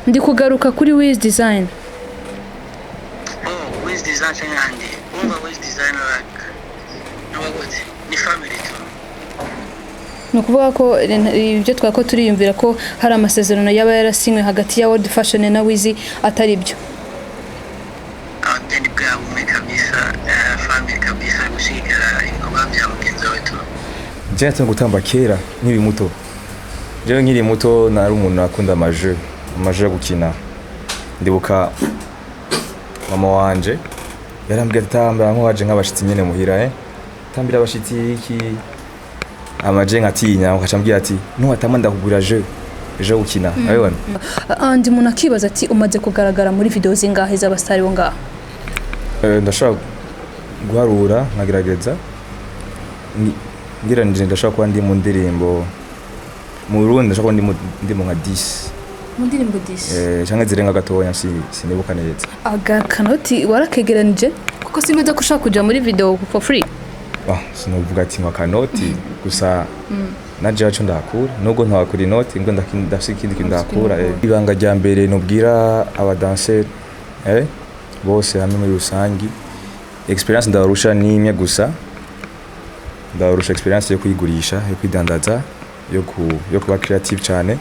Ndi kugaruka kuri Wiz Design. Oh, Wiz Design cyangwa Andy. Umva, Wiz Design like nuba gute? Ni family tu. Ni ukuvuga ko ibyo twari ko turiyumvira ko hari amasezerano yaba yarasinywe hagati ya World Fashion na Wiz atari byo. Then bwa bumwe kabisa, family kabisa, gushigikira ibikorwa bya mugenzi wawe tu. Je natangiye gutamba kera nkiri muto. Jewe nkiri muto nari umuntu akunda amaje, amaje yo gukina. Ndibuka mama wanje yarambwiye ati: "Tamba nko waje nk'abashitsi nyene muhira, tambira abashitsi iki." Amaje nkatinya, ukaca ambwira ati: "Nuwatamba ndakugura jeu, jeu gukina." Urabibona? Andi umuntu akibaza ati: "Umaze kugaragara muri video zingahe z'abasitari bo ngaha?" Ndashobora guharura nkagerageza. Ngereranije ndashobora kuba ndi mu ndirimbo mu Burundi, ndashobora kuba ndi mu nka 10. Mu ndirimbo 10? Canke zirenga gatoya, sinibuka neza. Aga kanoti warakegeranije, kuko simeze ko ushaka kuja muri video for free. Ah, sinovuga ati ngo akanoti gusa, naje yaco ndahakura, nubwo ntahakura inoti ngo ndafise ikindi kintu ndahakura. Ibanga rya mbere nubwira abadanseri bose hamwe muri rusangi, experience ndabarusha ni imwe gusa: ndabarusha experience yo kwigurisha, yo kwidandaza, yo kuba creative cyane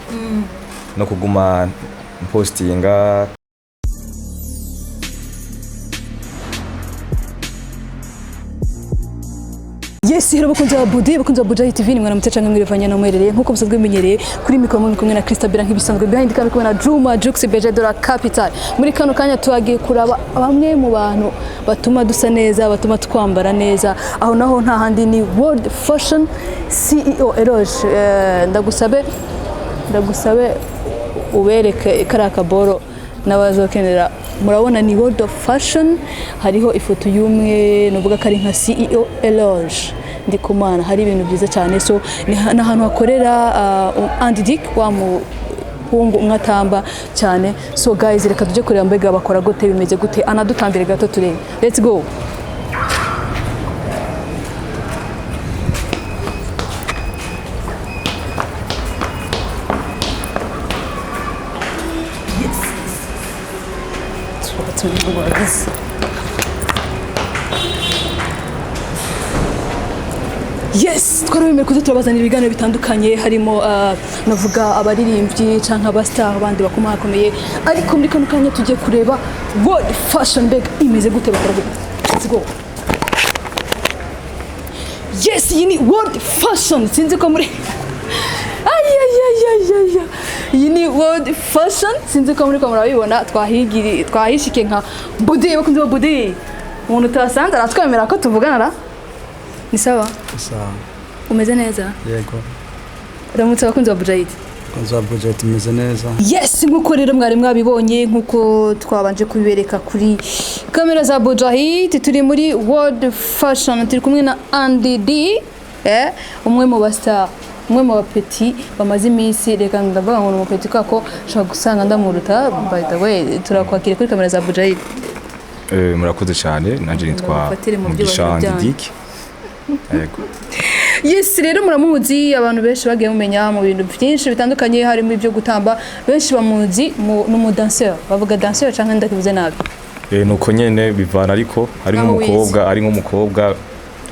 no kuguma postinga. Yes, hello bakunzi ba Budi, bakunzi ba Bujahi TV, ni mwaramutse canke mwirevanye no mwerereye nkuko musanzwe bimenyereye. Kuri mikoro muri kumwe na Christabella nk'ibisanzwe, behind camera kumwe na Juma Jux Beje de la Capital. Muri kano kanya tuhagiye kuraba bamwe mu bantu batuma dusa neza, batuma twambara neza. Aho naho nta handi ni World Fashion CEO Eloge. Ndagusabe ubereke kariya kaboro n'abazokenera. Murabona ni World of Fashion, hariho ifoto y'umwe nuvuga ko ari nka CEO Eloge Ndikumana. Hari ibintu byiza cyane. So ni ahantu hakorera Andy Dick, wa muhungu umwe atamba cyane. So guys, reka tujye kureba mbega bakora gute, bimeze gute, anadutambire gato turebe. Let's go. Yes. Yes, twarabemeye kuza turabazanira ibiganiro bitandukanye, harimo navuga abaririmbyi canke abastar abandi bakomakomeye, ariko muri kano kanya tugiye kureba World Fashion, mbega imeze gute, bakora gute. Let's go. Yes, iyi ni World Fashion. Sinzi ko muri ayayayayaya, iyi ni World Fashion, sinzi ko muri ko murabibona. Twahigiri twahishike nka Budi, bakunze ba Budi. Umuntu utasanze aratwemera ko tuvugana ra? Ni sawa? Sawa. Umeze neza? Yego. Ramutse abakunzi ba Bujayidi. Abakunzi ba Budget, imeze neza. Yes, nk'uko rero mwari mwabibonye, nk'uko twabanje kubibereka kuri kamera za Bujahid, turi muri World Fashion, turi kumwe na Andy D, umwe mu bastar, umwe mu bapeti bamaze iminsi. Reka ndavuga ngo ni umupeti kubera ko ushobora gusanga ndamuruta. By the way, turakwakira kuri kamera za Bujahid. Murakoze cyane, nanjye nitwa Mufatire mu Mugisha byubahiro byanyu. Andy Dick, yego. Yes, rero muramuzi, abantu benshi bagiye mumenya mu bintu byinshi bitandukanye, harimo ibyo gutamba. Benshi bamuzi n'umudanseur, bavuga danseur canke ndakivuze nabi? Nuko nyene bivana, ariko ari Naho wize. nk'umukobwa, ari nk'umukobwa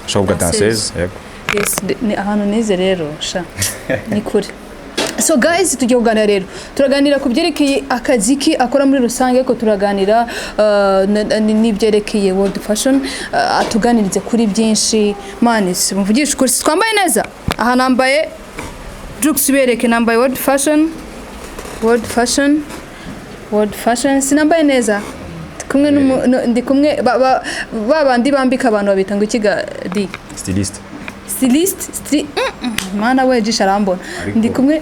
ushobora kuvuga Danseuse. danseuse, yego. Yes, ni ahantu nize rero sha ni kure. So guys, tugiye kuganira rero, turaganira ku byerekeye akazi ke akora muri rusange, ariko turaganira n'ibyerekeye World Fashion, atuganirize kuri byinshi. Manis, muvugishe ukuri, si twambaye neza? Aha nambaye Jux, bereke, nambaye World Fashion, World Fashion, World Fashion. Sinambaye neza? Ndi kumwe ndi kumwe ba bandi bambika abantu, babita ngo ikiga di? Styliste. Styliste, mana we, jisha arambona. Ndi kumwe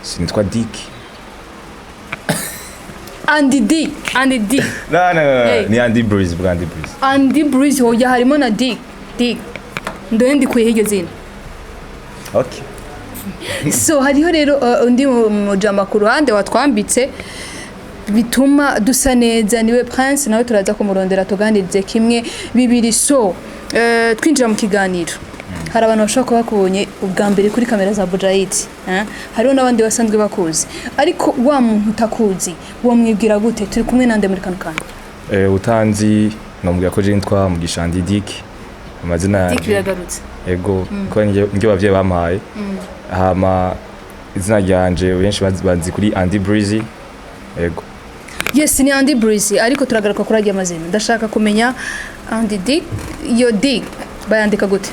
Sinitwa Dick. Andy D, Andy D. No, no, no, no. Hey. Ni Andy Breeze, bwa Andy Breeze. Andy Breeze, hoya harimo na D D, ndoye ndikuye hiryo zina. Okay. So hariho rero undi mujama ku ruhande watwambitse bituma dusa neza, niwe Prince, nawe turaza kumurondera tuganirize kimwe bibiri. So twinjira mu kiganiro. Hari abantu bashobora kuba bakubonye ubwa mbere kuri kamera za Buja Hit, eh? Hariho n'abandi basanzwe bakuzi, ariko wa muntu utakuzi wamwibwira gute? Turi kumwe nande muri kano kanya? Utanzi nomubwira ko je nitwa Mugisha Andy Dick, amazina Dick yanje. Biragarutse. Ego, ko niryo bavyeyi bampaye. Hama izina ryanje benshi bazi kuri Andy Breezy, ego. Yes, ni Andy Breezy, ariko turagaruka kuri ajya mazina. Ndashaka kumenya Andy Dick, iyo Dick bayandika gute?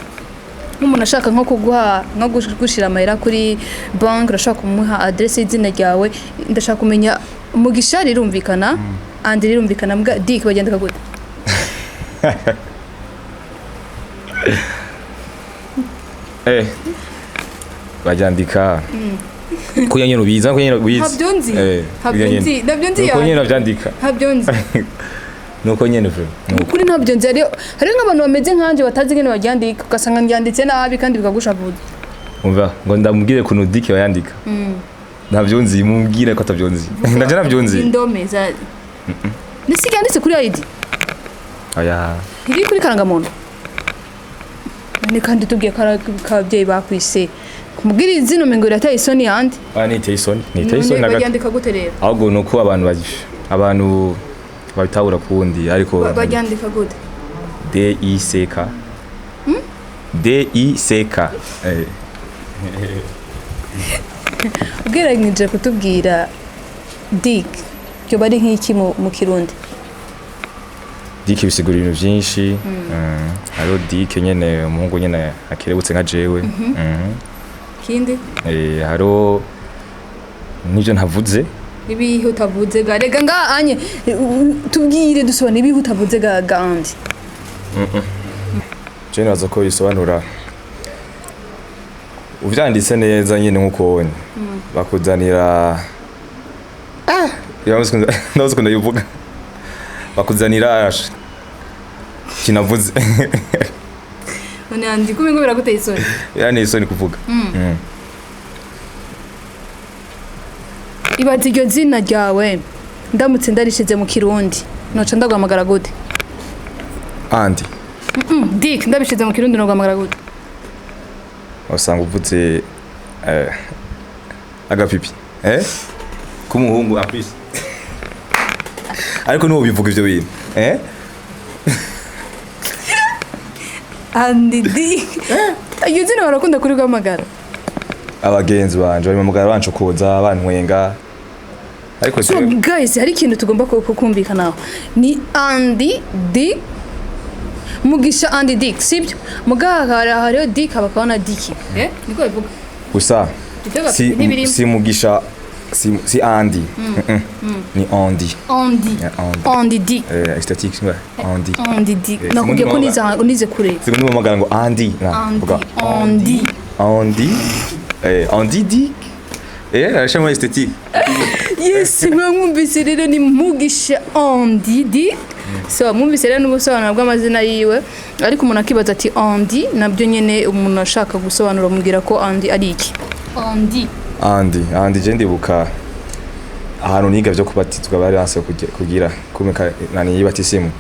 Nk'umuntu ashaka nko kuguha, nko gushira amahera kuri bank, urashaka kumuha adresse y'izina ryawe. Ndashaka kumenya Mugisha rirumvikana, Andy rirumvikana, mbwa Dick bagendeka gute? Baryandika kuya nyene ubiza, kuya nyene ubizi. Ntabyo nzi. Ntabyo Kuya nyene. nzi, ntabyo nzi. Nuko Yanjye. nyene bavyandika. Ntabyo nzi. Nuko nyene vraiment, nuko. Kuri ntabyo nzi. Hariho nk'abantu bameze nkanje batazi ingene baryandika, ugasanga ryanditse nabi kandi bikagushavuza. Umva ngo ndamubwire kuntu Dick bayandika, ntabyo nzi. Mubwire ko atabyo nzi, ndaje ntabyo nzi. Indome za nisi ryanditse kuri ID? Oya. Ntiri kuri karangamuntu none? Kandi tubwiye ko ari ababyeyi bakwise, kumubwira izina umengo birateye isoni yandi. Ah, niteye isoni, niteye isoni None na gato. baryandika gute rero? Ahubwo nuko abantu babitahura kundi, ariko Baryandika gute? D I C K, D I C K. Ubwirangije kutubwira Dick ryoba ari nk'iki mu Kirundi? Dick bisigura ibintu byinshi. Hariho Dick nyene umuhungu nyene akerebutse nka jewe. Kindi? Hariho n'ibyo ntavuze. Ibihe utavuze ga? Rega nga anye tubwire, dusobanure ibihe utavuze ga Andy. Je nibaza ko bisobanura, uvyanditse neza nyene nkuko wonye bakuzanira, ndabuze ukuntu ndabivuga, bakuzanira kinavuze. None Andy, kumengo biraguteye isoni. Yani isoni kuvuga. Ibaze iryo zina ryawe ndamutse ndarishize mu Kirundi, noca ndaguhamagara gute? Andy. Dick ndabishize mu Kirundi noguhamagara gute? Usanga uvuze agapipi k'umuhungu apisi, ariko niwo bivuga ivyo bintu. Andy Dick, iryo zina barakunda kuriguhamagara? Abagenzi banje bari mu mugara bancokoza, bantwenga, ariko So guys, hari ikintu tugomba kumvikanaho. Ni Andy Dick, Mugisha Andy Dick, sibyo? Mugaha hariho Dick, habakaho na Dick, niko bivuga. Gusa Ibyo si, ntibirimo. si Mugisha, si Andy. Ni Andy. Andy. Yeah, Andy. Andy Dick. Esthétique, ouais, Andy. Andy Dick. Nakubwiye ko nize kure. Sikundi mpamagara ngo Andy na Andy. vuga Andy. Andy, Andy Dick, arashamo esthétique. Yes, mwamwumvise rero, ni Mugisha Andy Dick. So mwumvise rero n'ubusobanuro bw'amazina yiwe, ariko umuntu akibaza ati Andy nabyo nyene, umuntu ashaka gusobanura mubwira ko Andy ari iki? Andy. Andy, Andy, je ndibuka ahantu niga vyo kubatizwa, bari banse kugira kumeka nani yibatisimu.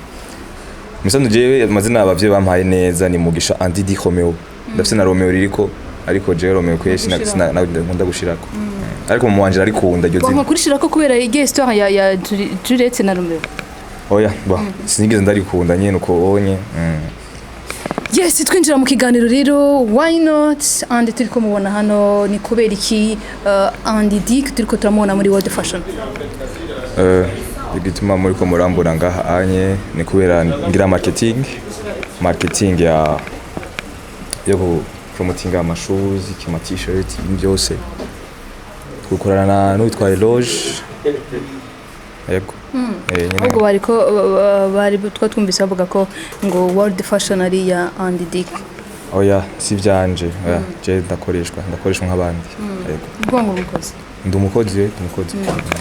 Musanzu jewe amazina abavyeyi bampaye neza ni Mugisha Andy Di Romeo. Ndafise na Romeo ririko, ariko jewe Romeo kweshi nkunda gushirako. Ariko mu wanje arikunda iryo Wanka zina. kurishira ko kubera igihe histoire ya Juliette na Romeo? Oya, ba sinigeze ndarikunda nyene uko onye. Yes, twinjira mu kiganiro rero. Why not Andy turiko mubona hano? Ni kubera iki Andy Dick turiko turamubona muri World Fashion? Igituma muri ko murambura ngaha anye ni kubera ngira marketing yo ku promotinga amashoes, ama t-shirt, ibintu byose. Gukorana na n'uwitwa Eloge, yego. Nyene. Ahubwo bariko bari twa twumvise bavuga ko ngo World Fashion ari iya Andy Dick. Oya, si vyanje, oya, je ndakoreshwa nk'abandi, yego. Ubwo ngo bukoze. Ndi umukozi, ndi umukozi.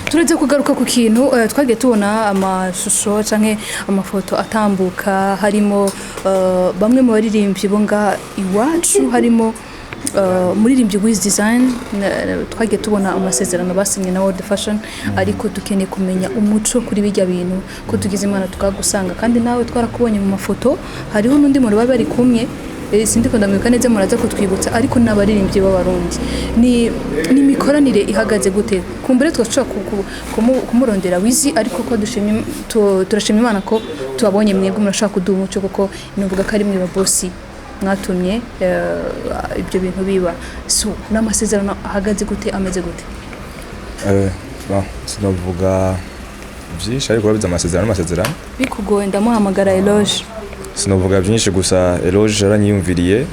Turetse kugaruka ku kintu, twagiye tubona amashusho canke amafoto atambuka, harimo bamwe mu baririmbyi bo ngaha iwacu, harimo umuririmbyi Wiz Design. Twagiye tubona amasezerano basinye na World Fashion, ariko dukeneye kumenya umuco kuri bijya bintu, ko tugize Imana tukagusanga kandi nawe twarakubonye mu mafoto, hariho n'undi muntu bari bari kumwe. Sindiko ndamwibuka neza, muraza kutwibutsa, ariko n'abaririmbyi b'Abarundi ni imikoranire ihagaze gute? Kumbure twashobora kumurondera Wizi, ariko ko dushimye, turashima Imana ko tubabonye mwebwe murashaka kuduha umuco, kuko nuvuga ko ari mwe babosi mwatumye ibyo bintu biba. So n'amasezerano ahagaze gute, ameze gute? Bon, sinovuga byinshi, ariko urabizi, amasezerano. Bikugoye ndamuhamagara Eloge. Sinovuga byinshi, gusa Eloge yaranyiyumviriye,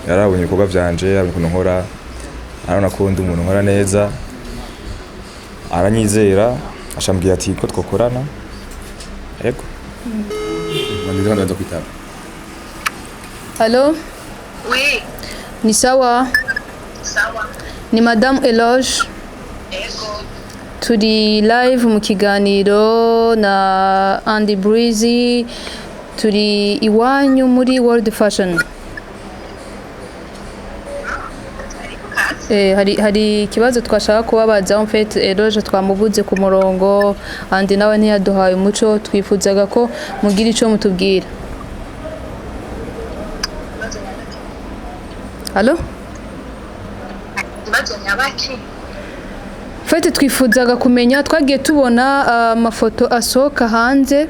yarabonye ibikorwa vyanje, yarabonye ukuntu nkora, arabona ko ndi umuntu nkora neza, aranyizera, ashambwira ati ko twokorana. Yego, ndaza ndaza kwitaba. Allo? Oui. Ni sawa? Sawa. Ni Madame Eloge? Ego. Turi live mu kiganiro na Andy Breezy, turi iwanyu muri World Fashion. Hari ikibazo twashaka kubabaza. En fait, Eloge twamubuze ku murongo, Andy nawe ntiyaduhaye umuco. Twifuzaga ko mugira ico mutubwira. Allo? Ikibazo nyabaki? Fete twifuzaga kumenya, twagiye tubona amafoto asohoka hanze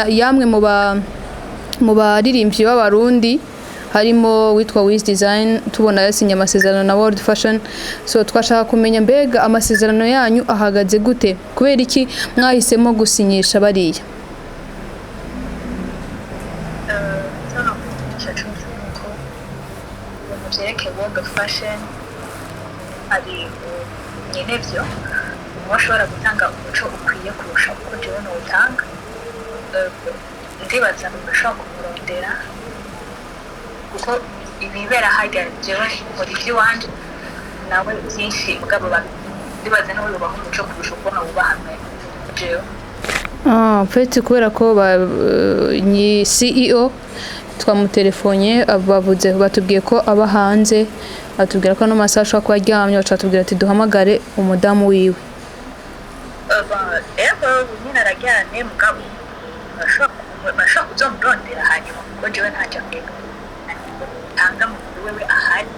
yamwe mu baririmbyi b'Abarundi, harimo witwa Wiz Design, tubona yasinye amasezerano na World Fashion. So twashaka kumenya, mbega amasezerano yanyu ahagaze gute? Kubera iki mwahisemo gusinyisha bariya? Icyo nuko ibintu byerekeye World of Fashion hari nyenevyo umwe ashobora gutanga umuco ukwiye kurusha uko jewe nowutanga. Ndibaza urashobora kumurondera, kuko ibibera harya jewe nkora ivy'iwanje, nawe byinshi, mugabo ndibaza nawe yubaha umuco kurusha uko nawubaha mwe jewe. Ah, en fait, kubera ko ni CEO twamutelefone, bavuze, batubwiye ko aba hanze, atubwira ko no masaha ashobora kuba aryamye, baca batubwira ati duhamagare umudamu wiwe. Ego, nyine araryamye, mugabo bashobora kuzomurondera hanyuma, kuko jewe ntacyo tanga mu wewe ahari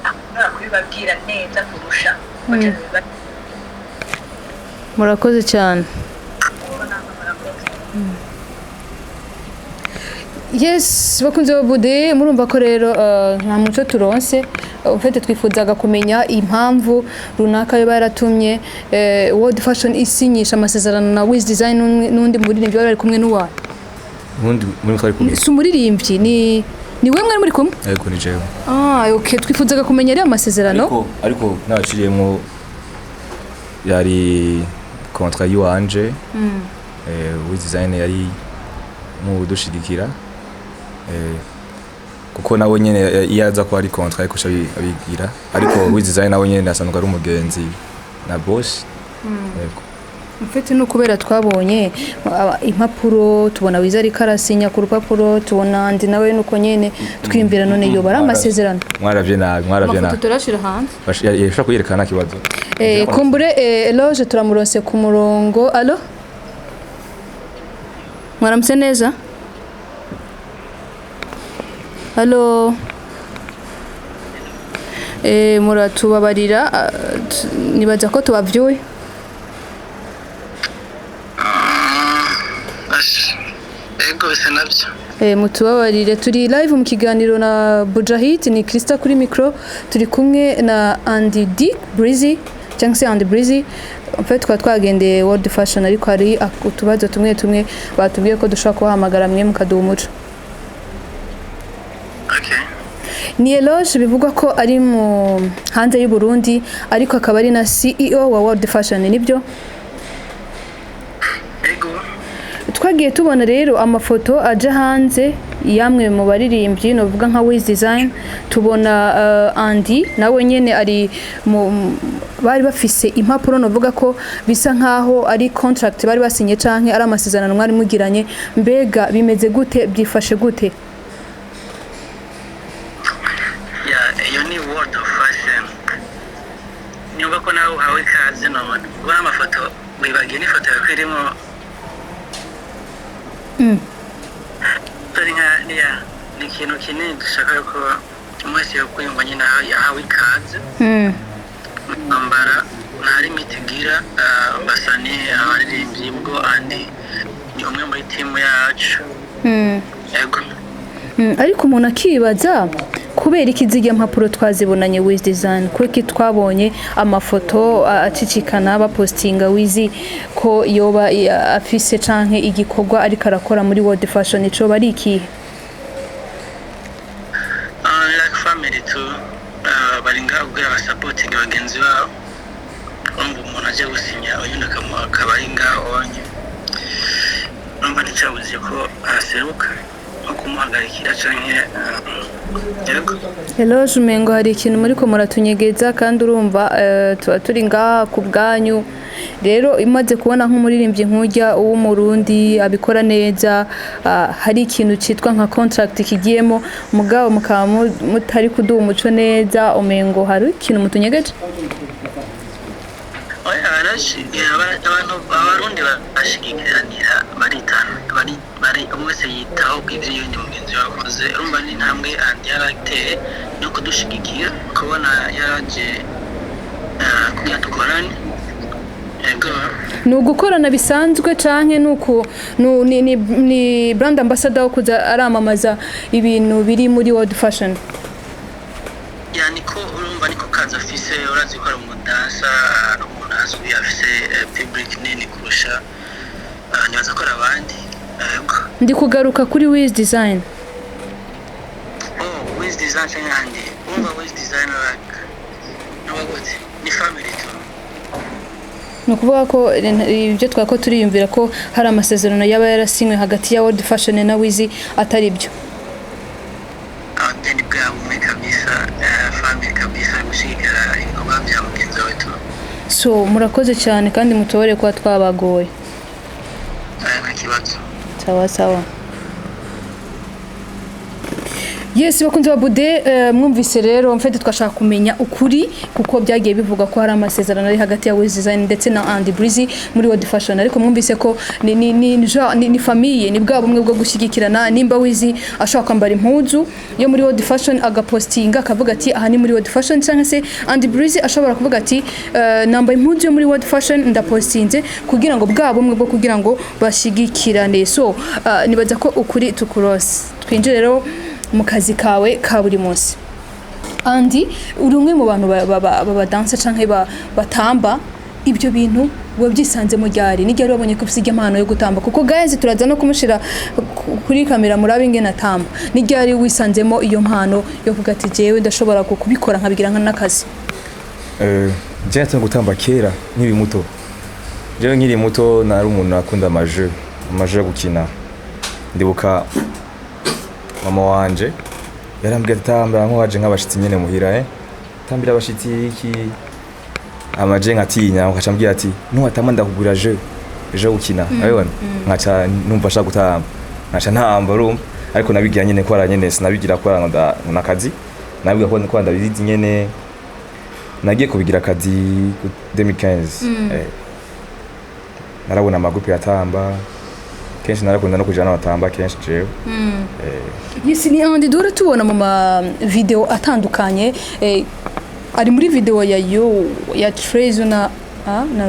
ashobora kubibabwira neza kurusha uko jewe nabibabwira. Murakoze cyane. Namwe murakoze. Yes, bakunze babude, murumva ko rero nta muco turonse. En fait, twifuzaga kumenya impamvu runaka yoba yaratumye World Fashion isinyisha amasezerano na Wiz Design n'undi muririmbyi bari kumwe n'uwa Ubundi muri twari kumwe. Si umuririmbyi, ni we mwari muri kumwe? Ariko ni jewe. Ah, okay, twifuzaga kumenya ariya masezerano. Ariko nabaciriyemwo, yari contrat yiwanje, Wiz Design yari mu dushigikira, kuko nawe nyene iyo aza ko ari contrat ariko abigira, ariko Wiz Design nawe nyene asanzwe ari umugenzi na boss. Yego. En fait, ni ukubera twabonye impapuro, tubona Wiz ariko arasinya ku rupapuro, tubona Andy nawe nuko nyene, twiyumvira none yoba ari amasezerano. Mwaravye nabi, mwaravye Amafoto nabi. turashira hanze. Yashobora kuyerekana, nta kibazo. Kumbure Eloge turamuronse ku murongo. Allo, mwaramutse neza? Allo? Muratubabarira, nibaza ko tubavyuye. Ego, bisa nabyo. Mutubabarire, turi live mu kiganiro na Bujahid, ni Krista kuri micro, turi kumwe na Andy D Breezy cyangwa se Andy Breezy. En fait, twaba twagendeye World Fashion, ariko hari utubazo tumwe tumwe batubwiye ko dushobora kubahamagara mwe mukaduha umuco. Okay. Ni Eloge bivugwa ko ari mu hanze y'u Burundi, ariko akaba ari na CEO wa World Fashion, nibyo? Ego. Twagiye tubona rero amafoto aja hanze yamwe mu baririmbyi, novuga nka Wiz Design, tubona Andy nawe nyene ari mu bari bafise impapuro, novuga ko bisa nkaho ari contract bari basinye canke ari amasezerano mwari mugiranye. Mbega bimeze gute, byifashe gute? Ya, iyo ni World of Fashion. Nyumva ko nawe uhawe ikaze. None ubona amafoto, wibagiye n'ifoto yawe ko irimo. Dore nka niya Ni ikintu kinini dushaka ko umwe wese yokwiyumva nyine yahawe ikaze. Kwambara nta limite igira, basani abaririmbyi bwo Andy ni umwe muri timu yacu. Yego. Ariko umuntu akibaza kubera iki zirya mpapuro twazibonanye Wiz Design, kuko twabonye amafoto acicikana bapostinga Wiz ko yoba afise canke igikorwa ariko arakora muri World Fashion, ico bari ikihe? Like family tu, bari ngaho kugira basapotinge bagenzi babo. Urumva umuntu aje gusinya, uyundi akaba ari ngaho onye, urumva nticabuze ko aseruka nko kumuhagarikira canke, yego. Eloge, umengo hari ikintu muriko muratunyegeza, kandi urumva tuba turi ngaha ku bwanyu. Rero imaze kubona nk'umuririmbyi nk'ujya w'Umurundi abikora neza, hari ikintu citwa nka contract kigiyemo, mugabo mukaba mutari kuduha umuco neza, umengo hari ikintu mutunyegeje. Oya, abantu Abarundi bashigikiranira, baritana, bari umwe wese yitaho ibyo yundi mugenzi we akoze. Urumva ni intambwe Andy yarateye no kudushigikira, kubona yaraje kugira dukorane, yego. Ni ugukorana bisanzwe canke nuku ni brand ambassador wo kuza aramamaza ibintu biri muri World Fashion? Ya, niko, urumva niko kazi afise. Urazi ko ari umudansa, ari umuntu azwi, afise public nini kurusha, nibaza ko ari abandi, yego. Ndi kugaruka kuri Wiz Design. Oh, Wiz Design canke Andy? Urumva Wiz Design like nuba gute, ni family tu. Ni ukuvuga ko ibyo twari ko turiyumvira ko hari amasezerano yaba yarasinywe hagati ya World Fashion na Wiz atari byo. Ni bwa bumwe kabisa, family kabisa, gushigikira ibikorwa bya mugenzi wawe tu. So murakoze cyane kandi mutobore kuba twabagoye. Nta kibazo. Sawa sawa. Yes, bakunze ba Bude, mwumvise rero mfite twashaka kumenya ukuri, kuko byagiye bivuga ko hari amasezerano ari hagati ya Wiz Design ndetse na Andy Breezy muri World Fashion, ariko mwumvise ko ni famille, ni bwa bumwe bwo gushyigikirana. Nimba Wiz ashobora kwambara impuzu yo muri World Fashion agapostinga akavuga ati aha ni muri World Fashion, cyangwa se Andy Breezy ashobora kuvuga ati nambaye impuzu yo muri World Fashion, ndapostinze, kugira ngo bwa bumwe bwo kugira ngo bashyigikirane. So nibaza ko ukuri tukurose. Twinjire rero mu kazi kawe ka buri munsi. Andy, uri umwe mu bantu babadansa canke batamba. Ibyo bintu wabyisanzemo ryari? Ni ryari wabonye ko ufite impano yo gutamba? Kuko guys, turaza no kumushira kuri kamera murabe ingene atamba. Ni ryari wisanzemo iyo mpano yo kuvuga ati jewe ndashobora kubikora nkabigira nka n'akazi? Je natangiye gutamba kera nkiri muto. Jewe nkiri muto nari umuntu akunda amaje, amaje yo gukina. Ndibuka mama wanje yarambwiye ati tambira nko waje nk'abashitsi nyene muhira, tambira abashitsi iki, amaje nkatinya, nkaca ambwira ati nuwatamba ndakugura jeu gukina, urabibona? Nkaca numva ashaka gutamba, nkaca ntamba, urumva? Ariko nabigira nyene ko ara nyene, sinabigira ko ara ngo nakazi, nabigira ko ndabizi nyene. Nagiye kubigira akazi 2015. Narabona amagupe yatamba kenshi, narakunda no kujana n'abatamba kenshi jewe. Yes, ni Andy duhora tubona mu ma video atandukanye, ari muri video ya yo ya Trezo na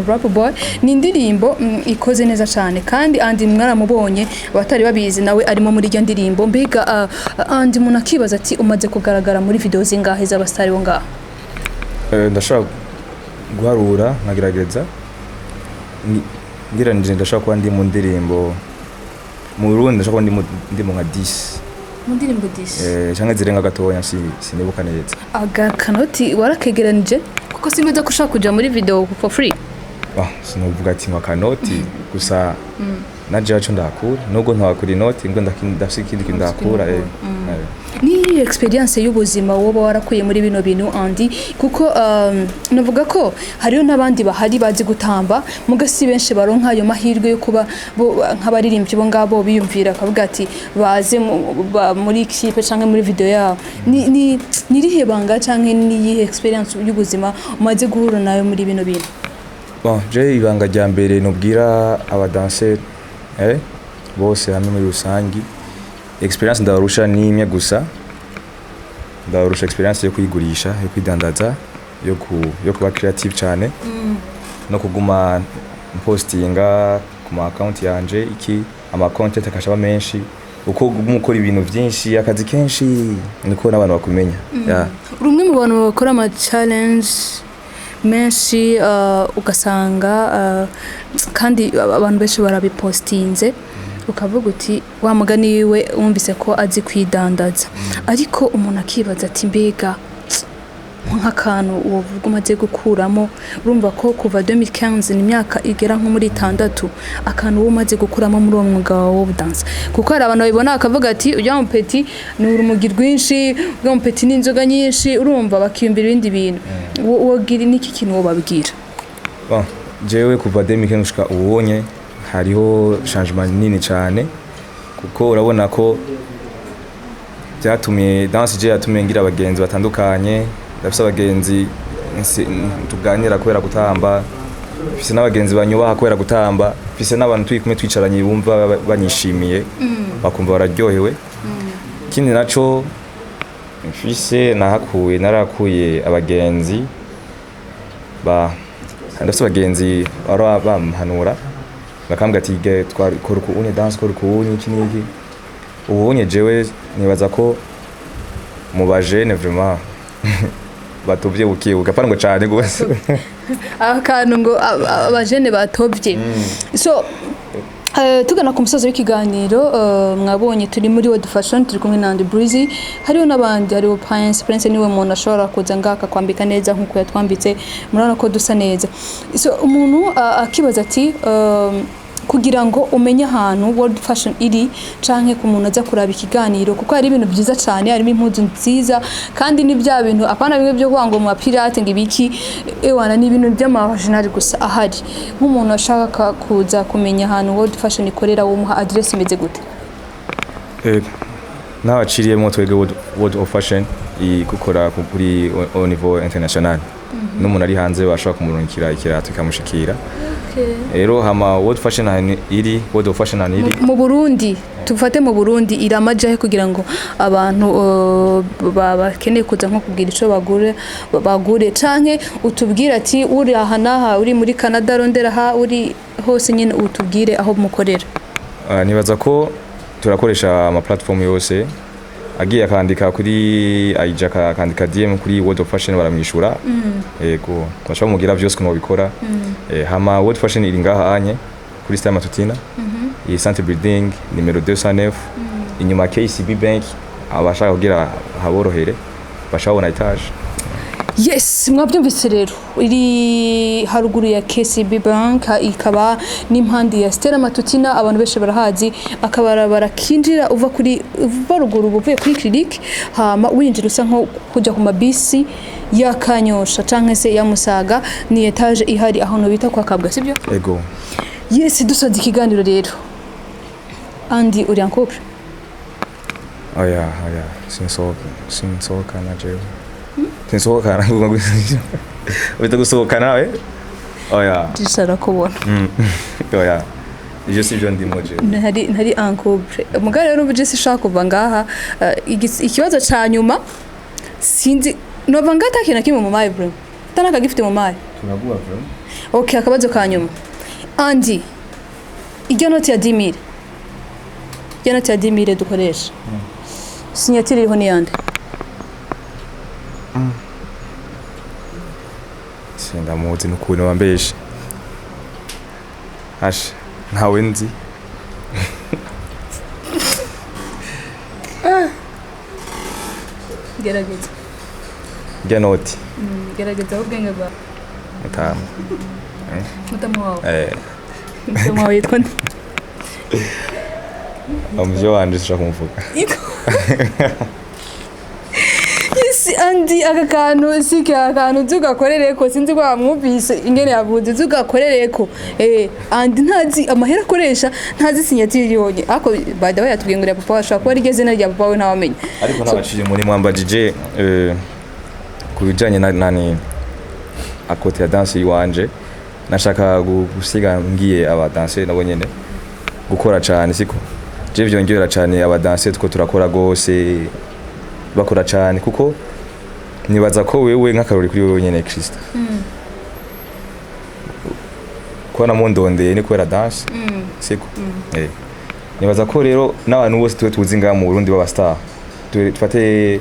Rap Boy. Ni indirimbo ikoze neza cyane, kandi Andy mwaramubonye, abatari babizi nawe arimo muri iryo ndirimbo. Mbega Andy, umuntu akibaza ati umaze kugaragara muri video zingahe z'abasitari bo ngaha? Ndashobora guharura nkagerageza. Ngereranije ndashobora kuba ndi mu ndirimbo mu Burundi, ndashobora kuba ndi mu nka 10. Mu ndirimbo 10? Canke zirenga gatonya, sinibuka neza. Aga kanoti warakegeranije? Kuko simeze ko ushaka kuja muri video for free. Ah, sinovuga ati ngo akanoti gusa, naje yaco ndahakura, nubwo ntahakura inoti ngo ndafise ikindi kintu ndahakura. Ni iyihe experience y'ubuzima woba warakuye muri bino bintu, Andy? Kuko navuga ko hariho n'abandi bahari bazi gutamba, muga si benshi baronka ayo mahirwe yo kuba nk'abaririmbyi bo ngabo biyumvira akavuga ati baze muri clip canke muri video yabo. Ni irihe banga canke ni iyihe experience y'ubuzima umaze guhura nayo muri bino bintu? Bon, je ibanga rya mbere nubwira abadanseri bose hamwe muri rusangi. Experience ndabarusha ni imwe gusa. Ndabarusha experience yo kwigurisha, yo kwidandaza, yo kuba creative cyane no kuguma postinga ku ma account yanje, iki ama content akashaba menshi. Uko uguma ukora ibintu byinshi, akazi kenshi, niko n'abantu bakumenya, yeah. Uri umwe mu bantu bakora ama challenge menshi, ugasanga kandi abantu benshi barabipostinze, ukavuga uti wa mugani wiwe wumvise ko azi kwidandaza. Ariko umuntu akibaza ati mbega nk'akantu uwo umaze gukuramo, urumva ko kuva 2015 ni imyaka igera nko muri 6, akantu wowe umaze gukuramo muri uwo mwuga wawe w'ubudansi? Kuko hari abantu babibona bakavuga ati ujya mu petit ni urumogi rwinshi, ujya mu petit ni inzoga nyinshi, urumva bakiyumvira ibindi bintu. Wogira n'iki kintu wo babwira? Bon, jewe kuva 2015 gushika ubonye hariho changement nini cyane, kuko urabona ko byatumye danse je yatumye ngira abagenzi batandukanye. Ndafise abagenzi tuganira kubera gutamba, mfise n'abagenzi banyubaha kubera gutamba, mfise n'abantu turi kumwe twicaranye bumva banyishimiye, bakumva bararyohewe. Ikindi naco mfise, nahakuye, narakuye abagenzi ba ndafise abagenzi bara bampanura, bakambwira ati ge twakora uku unye danse, kora uku unye iki n'iki. Ubunye jewe nibaza ko mu bajene vraiment batuvye bukebuke, apana ngo cane gose. Akantu ngo abajene batovye. So tugana ku musozo w'ikiganiro, mwabonye turi muri World Fashion, turi kumwe na Andy Breezy, hariho n'abandi, hariho Prince. Prince niwe muntu ashobora kuza ngaha akakwambika neza nk'uko yatwambitse, murabona ko dusa neza. So umuntu akibaza ati kugira ngo umenye ahantu World Fashion iri, canke ku muntu aza kuraba ikiganiro, kuko hari ibintu byiza cyane, harimo impuzu nziza kandi ni bya bintu apana bimwe byo kuvuga ngo mu pirate ngo ibiki, ewana ni ibintu by'ama original gusa ahari. Nk'umuntu ashaka kuza kumenya ahantu World Fashion ikorera, womuha adresse imeze gute? N'abaciriyemo twebwe World of Fashion gukora kuri au niveau international, n'umuntu ari hanze bashobora kumurungikira ikirato ikamushikira. Rero hama World Fashion ahantu iri, World of Fashion ahantu iri Mu Burundi, tufate mu Burundi, iramajahe kugira ngo abantu bakeneye kuza nko kugira ico bagure, canke utubwire ati uri aha n'aha, uri muri Canada rondera aha, uri hose nyine utubwire aho mukorera. Nibaza ko turakoresha ama platform yose. Agiye akandika kuri IG, akandika DM kuri World of Fashion, baramwishura. Yego, bashobora kumubwira vyose ukuntu babikora. Hama World Fashion iri ngaha anye kuri Stade Matutina, iyi Centre Building nimero 209, inyuma ya KCB Bank. Abashaka kugira haborohere bashobora étage. Yes, mwabyumvise rero, iri haruguru ya KCB Bank, ikaba n'impande ya Stella Matutina, abantu benshi barahazi. Akabarabara kinjira uva kuri, uva ruguru uvuye kuri clinique, hama winjira usa nko kujya ku mabisi ya Kanyosha canke se ya Musaga, ni étage ihari aho no bita kwa Kabwa, sibyo? Ego. Yes, dusoza ikiganiro rero, Andy, uri en couple? Oya, oya, sinsohoka, sinsohokana jewe, sinsohokana. Ubita gusohokana, eh, oya. Dushobora kubona. Oya, ivyo sivyo ndimo jewe. Ntari en couple. Mugabo rero ubu je sinshaka kuva ngaha. Ikibazo ca nyuma, sinzi nova ngaha ata kintu na kimwe mu mayi bro, atanaka gifite mu mayi. Tunaguha vraiment. Okay, akabazo ka nyuma, Andy, iryo noti ya 10,000, iryo noti ya 10,000 dukoresha, signature iriho ni yande? Sindamuzi n'ukuntu bambeshe, asha ntawe nzi. Gerageza. Irya noti? Gerageza ubwenge bwawe. Mutama. Mutamu wawe? Eh. Mutamu wawe yitwa nde? Umuvyo wanje sinshaka kumuvuga. Yes, Andy, aka kantu sike, akantu tugakorereko, sinzi ko wamwumvise ingene yavuze tugakorereko. Andy ntazi amahera akoresha, ntazi signature yonye, ariko by the way yatubwiye ngo ya papa ashobora kuba ari iryo zina rya papa we, ntawamenya. Ariko ntabaciriye muri, mwambajije ku bijanye na nani à côté ya danse iwanje, nashaka gusiga ngiye aba danse nabo nyene gukora cane, siko? Je vyongera cyane abadanse two turakora gose, bakora cyane, kuko nibaza ko wewe nk'akarori kuri wewe nyene Krista, kuba namundondeye ni kubera danse, siko? Nibaza ko rero n'abantu bose tuwe tuzi ngaha mu Burundi b'aba star, tufate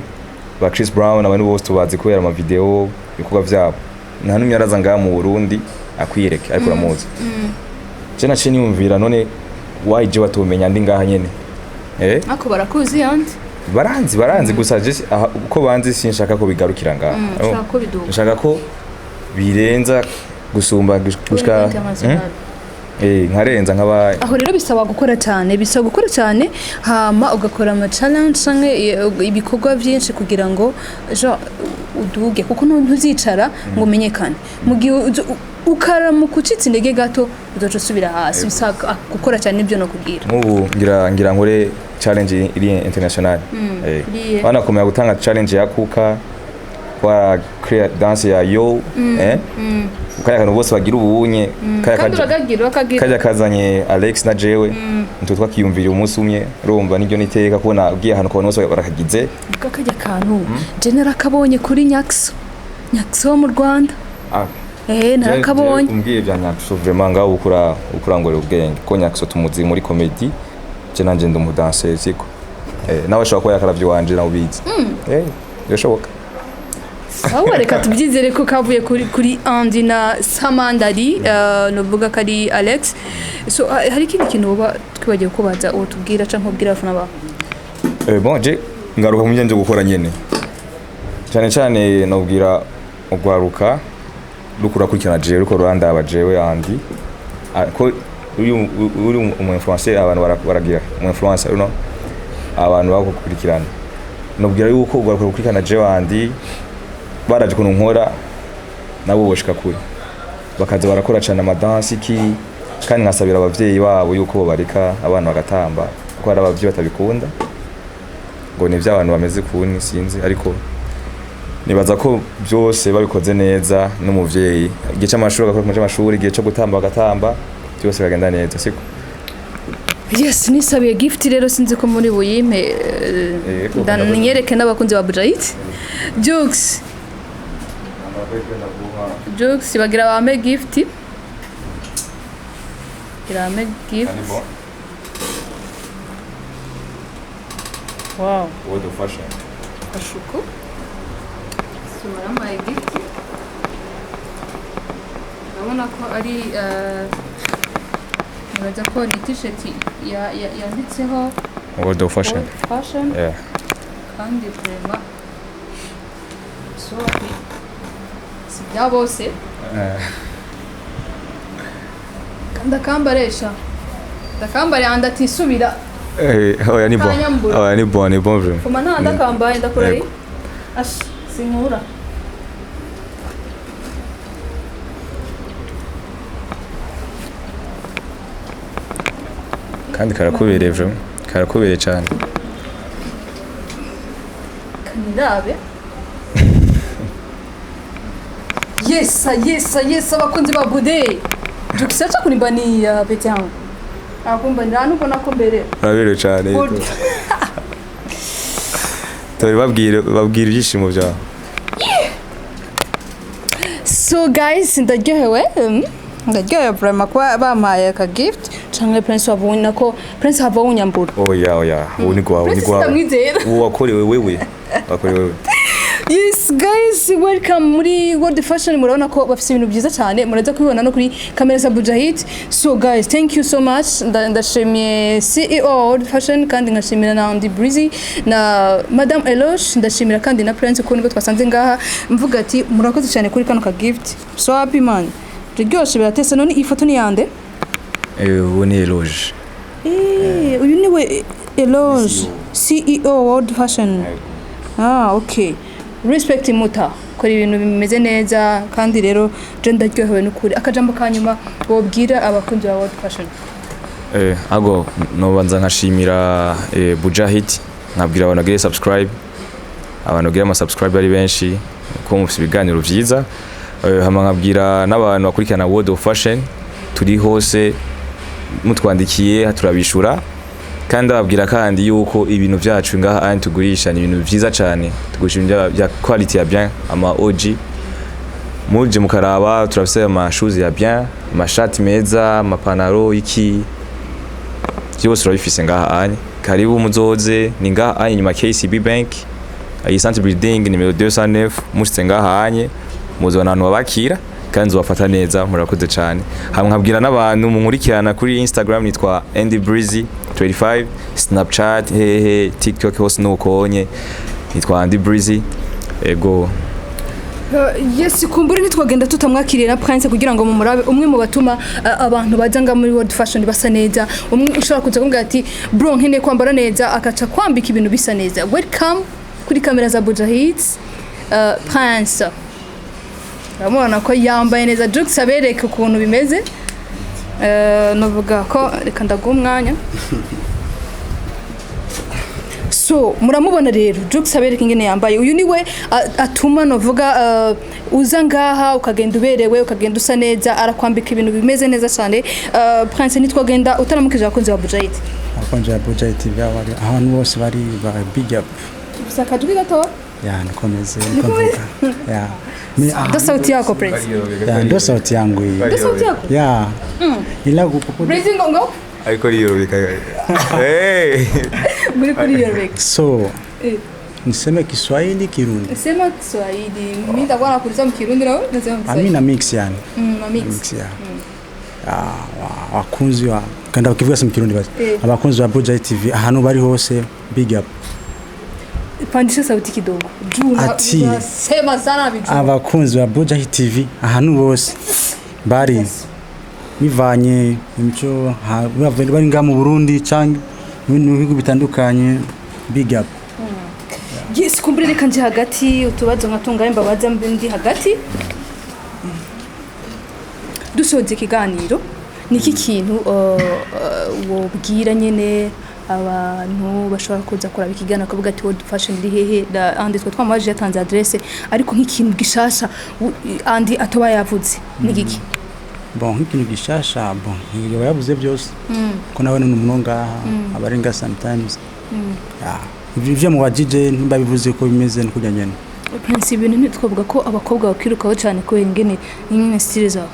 ba Chris Brown, abantu bose tubazi kubera ama video, ibikorwa vyabo. Nta n'umwe araza ngaha mu Burundi akwiyereke, ariko uramuzi. Je naciye niyumvira, none why je batomenya ndi ngaha nyene? Ako barakuzi yandi. Baranzi, baranzi, gusa je uko banzi sinshaka ko bigarukira ngaha. Ushaka ko biduga. Nshaka ko birenza gusumba gushika International. Nkarenza nkaba. Aho rero bisaba gukora cyane, bisaba gukora cyane, hama ugakora ama challenge canke ibikorwa byinshi kugira ngo jo uduge, kuko ntuzicara ngo umenyekane. Mu gihe ukaramuka ucitse intege gato, uzoca usubira hasi. Bisaba gukora cyane, nibyo nokubwira. Nk'ubu ngira nkore challenge iri international. Iriye. Banakomeye gutanga challenge ya kuka kwa create dance ya yo, kaya kantu bose bagira ubunye kaya Kandi uragagira, urakagira. Kajya kazanye Alex na jewe nitwe twakiyumvira umunsi umwe. Urumva niryo niteka kubona ugiye ahantu ukabona bose barakagize. Kakajya kantu je narakabonye kuri Nyakso, Nyakso wo mu Rwanda. Narakabonye. Umbwiye bya Nyakso, vraiment ngaho ukura ukurangurira ubwenge, ko Nyakso tumuzi muri comedy, je nanje ndi umudanseri, siko? Nawe ashobora kuba yakaravye wanje, nawe ubizi. Birashoboka. Ahubwo reka tubyizere ko kavuye kuri Andy na Samandari, nuvuga ko ari Alex. So hari ikindi kintu woba twibagiwe kubaza, uwo tubwira canke ubwira abafana bawe? Bon, je ngaruka mu byo gukora nyene, cyane cyane nobwira ugwaruka rukurakurikirana jewe, ruko rurandaba jewe Andy. Ko uri umu influencer, abantu baragira umu influencer, you know, abantu bakukurikirana. Nobwira yuko ugwaruka rukurikirana jewe Andy, baraje ukuntu nkora, nabo boshika kure, bakaza barakora cyane amadansi iki. Kandi nkasabira abavyeyi babo yuko bobareka abana bagatamba, kuko hari abavyeyi batabikunda ngo ni iby'abantu bameze kuni, sinzi. Ariko nibaza ko byose babikoze neza n'umuvyeyi, igihe cy'amashuri agakora mu cy'amashuri, igihe cyo gutamba bagatamba, byose bikagenda neza, siko? Yes, nisabiye gift rero, sinzi ko muri buyimpe. Yego. Ndanyereke n'abakunzi ba Bujayit Jokes. Jokes bagira bampe gift, bagira bampe gift. Wow. World of Fashion. Ashuku baramuhaye gift. Urabona ko ari nibaza ko ni t-shirt yanditseho World of Fashion. World Fashion. Yeah. Kandi vraiment sorry, si bya bose. Ndakambaresha, ndakambare andi atisubira. Oya, ni bon. Kanyambura. Oya, ni bon, ni bon vraiment. Koma nta ndakambaye, ndakora. Yego. Ash, sinkura. Kandi karakubereye vraiment, karakubereye cyane. Kanirabe. Yesa, yesa, yesa, abakunzi ba bude jukisaca kunimbaniya pete yangu akumbanira hano, ubona ko mbere. Uraberewe cyane. Good. Tori, babwire, babwire ibyishimo byawe. So guys, ndaryohewe, ndaryohewe vraiment kuba bampaye aka gift, canke Prince wabonye ko Prince hava wunyambura. Oya, oya, ubu ni gwawe, ni Prince gwawe. sitamwizera. Ubu wakorewe wewe, wakorewe wewe. Yes guys, welcome muri World Fashion. Murabona ko bafite ibintu byiza cyane, muraza kubibona no kuri kamera za Bujahid. So guys, thank you so much. Ndashimiye CEO wa World Fashion, kandi nkashimira na Andy Breezy na Madame Eloge, ndashimira kandi na Prince ko nibwo twasanze ngaha. Mvuga ati murakoze cyane kuri kano ka gift. So happy man. Biryoshe, biratese. None iyi foto ni yande? Ubu ni Eloge. Uyu niwe Eloge, CEO World Fashion. Ah, okay. Respect muta. Kora ibintu bimeze neza, kandi rero je ndaryohewe n'ukuri. Akajambo ka nyuma wobwira abakunzi ba World Fashion? Ago nobanza nkashimira Bujahid, nkabwira abantu bagire subscribe, abantu bagire ama subscribe ari benshi, kuko mufite ibiganiro vyiza. Hama nkabwira n'abantu bakurikirana World of Fashion, turi hose, mutwandikiye turabishura. Kandi ndababwira kandi yuko ibintu vyacu ngaha anye tugurisha ni ibintu vyiza cane. Tugurisha ibintu vya quality ya bien, ama OG. Muje mukaraba, turafise ama shoes ya bien, amashati meza, amapanaro, iki byose turabifise ngaha anye. Karibu muzoze, ni ngaha anye nyuma KCB Bank, iyi centre building nimero 209. Mushitse ngaha anye muzobona abantu babakira kandi nzobafata neza. Murakoze cyane. Hamwe nkabwira n'abantu munkurikirana kuri Instagram, nitwa Andy Breezy 25, Snapchat, hehe, TikTok, hose nuko nitwa Andy Breezy. Ego. Yes, kumbura ntitwagenda tutamwakiriye na Prince kugira ngo mumurabe, umwe mu batuma abantu baza nga muri World Fashion basa neza, umwe ushobora kuza kumubwira ati: "Bro, nkeneye kwambara neza," akaca kwambika ibintu bisa neza. Welcome kuri kamera za Buja Hits, Prince. Uramubona ko yambaye neza. Jux abereke ukuntu bimeze. Navuga ko reka ndaguha umwanya. So muramubona rero, Jux abereka ingene yambaye. Uyu niwe atuma novuga uza ngaha ukagenda uberewe, ukagenda usa neza, arakwambika ibintu bimeze neza cyane. Prince, nitwagenda utaramukije abakunzi ba Buja Hit. Abakunzi ba Buja TV, aho bari ahantu bose bari ba big up. Ufise akajwi gato. Ya, nikomeze niko mvuga ya. Ndo sauti yako, Prince? Ya, ndo sauti yangu hii. Ndo sauti yako? Ya, ila kupopote. Breathing ngo Ariko riyorobeka, hey. Muri kuri yorobeka. So niseme Kiswahili, Kirundi? Sema Kiswahili, mimi nitakuwa nakuuliza mu Kirundi nawe unasema mu Kiswahili. Amina, mix yani. Mix. Mix ya. Abakunzi wa kanda ukivuga si mu Kirundi basi. Abakunzi ba Buja TV ahantu bari hose, big up. Pandisha sauti kidogo juu Ati. Sema sana vijuu. Abakunzi ba Buja TV ahantu bose bari, bivanye imico, bari ngaha mu Burundi cyangwa mu bindi bihugu bitandukanye, big up. Yes, kumbure reka nje hagati utubazo nka tungaye mbabaza mbe ndi hagati. Dusoza ikiganiro, niki kintu wobwira nyene abantu bashobora kuza kuraba ikiganiro akavuga ati: "World Fashion iri hehe?" Andi twe twamaje yatanze adresse, ariko nk'ikintu gishasha Andi atoba yavuze ni giki? Bon, nk'ikintu gishasha, bon, yoba yavuze byose ko nawe ni umuntu ngaha aba ari ngaha sometimes. Ya, ivyo mubajije ntibabivuze ko bimeze no kujya nyene. Prince, ibintu ntitwavuga ko abakobwa bakirukaho cyane kubera ingene ingene style zawe.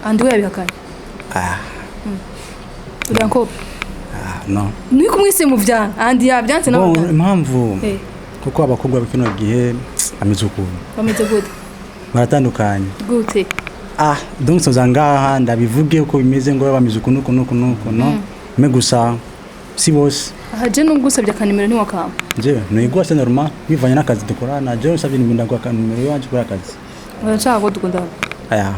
Andi we yabihakanye. Ah. Uriya ko Ah, no. Ni kumwise mu vyana, Andi yabyanse nawe. Bon, impamvu kuko abakobwa b'kino gihe bameze ukuntu. Bameze gute? Baratandukanye. Gute? Ah, donc soza ngaha ndabivuge uko bimeze ngo bameze ukuntu ukuntu ukuntu ukuntu, no mais gusa si bose. Aha je nubwo usabye akanimero ntiwakama. Je nuyiguha, c'est normal, bivanye n'akazi dukorana. Je usabye nimero ndaguha akanimero iwanje kuri akazi. Urashaka ko dukundana? Aya.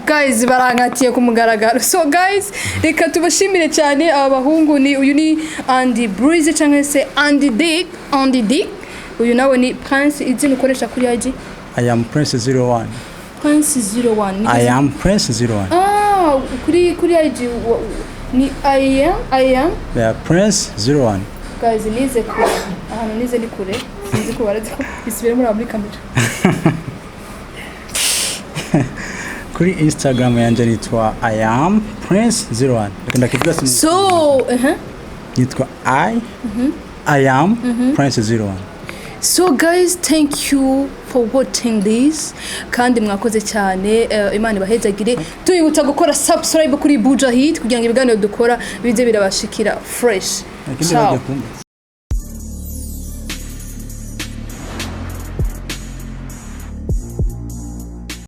Guys, barankatiye ku mugaragaro. So guys, reka tubashimire cyane aba bahungu. Ni uyu ni Andy Breezy cyangwa se Andy Dick, Andy Dick. Uyu nawe ni Prince. Izina ukoresha kuri IG? I am Prince 01. Prince 01. I am Prince 01. Ah, kuri IG ni I am, I am Yeah, Prince 01. Guys, nize kure, ahantu nize ni kure, sinzi ko barazi ko isubire muri kamera. Kuri Instagram yanje nitwa I am Prince 01. Reka ndakivuga So nitwa I am Prince 01. So guys, thank you for watching this. Kandi mwakoze cyane, Imana ibahezagire. Tuyibutsa gukora subscribe kuri Buja Hit kugira ngo ibiganiro dukora bize birabashikira fresh. Ikindi Ciao. bagiye kumva.